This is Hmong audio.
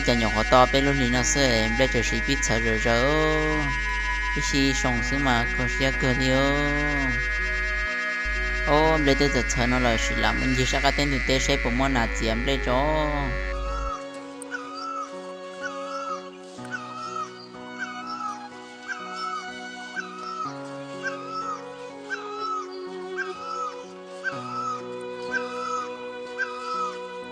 Cas nyuam qhuav to peb lub hlis no xwb es nplej tseem siv pib txhawv zom zaws, ib sij soo xwb mas kho siab kawg li os. Ob, nplej twb txawm txhawv no los sim lam mus ncig sab qab teb ntug teb seb puas muaj nas txiav nplej tso.